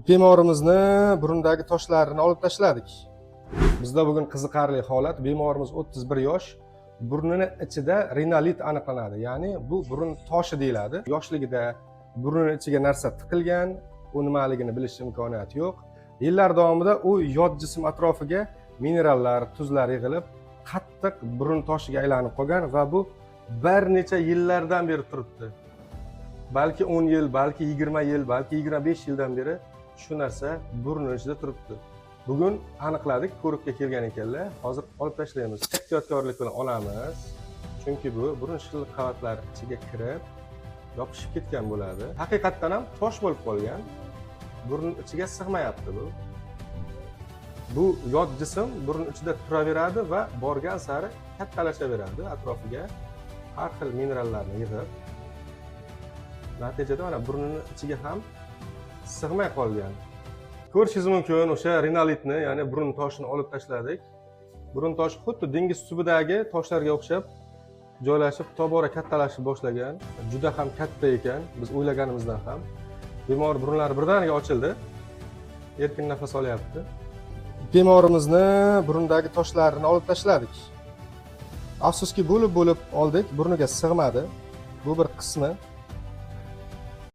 Bemorimizni burundagi toshlarini olib tashladik. Bizda bugun qiziqarli holat. Bemorimiz 31 yosh, burnini ichida rinolit aniqlanadi, ya'ni bu burun toshi deyiladi. Yoshligida burnini ichiga narsa tiqilgan, u nimaligini bilish imkoniyati yo'q. Yillar davomida u yot jism atrofiga minerallar, tuzlar yig'ilib, qattiq burun toshiga aylanib qolgan va bu bir necha yillardan beri turibdi. Balki 10 yil, balki 20 yil, balki 25 yildan beri shu narsa burnini ichida turibdi. Bugun aniqladik, ko'rikka kelgan ekanlar. Hozir olib tashlaymiz. Ehtiyotkorlik bilan olamiz, chunki bu burun shilliq qavatlari ichiga kirib yopishib ketgan bo'ladi. Haqiqatdan ham tosh bo'lib qolgan, burun ichiga sig'mayapti. Bu yot jism burun ichida turaveradi va borgan sari kattalashaveradi, atrofiga har xil minerallarni yig'ib, natijada mana burnini ichiga ham sig'may qolgan. Ko'rishingiz mumkin, o'sha rinolitni, ya'ni burun toshini olib tashladik. Burun toshi xuddi dengiz tubidagi toshlarga o'xshab joylashib, tobora kattalashib boshlagan. Juda ham katta ekan, biz o'ylaganimizdan ham. Bemor burunlari birdaniga ochildi, erkin nafas olyapti. Bemorimizni burundagi toshlarini olib tashladik. Afsuski, bo'lib bo'lib oldik, burniga sig'madi. Bu bir qismi.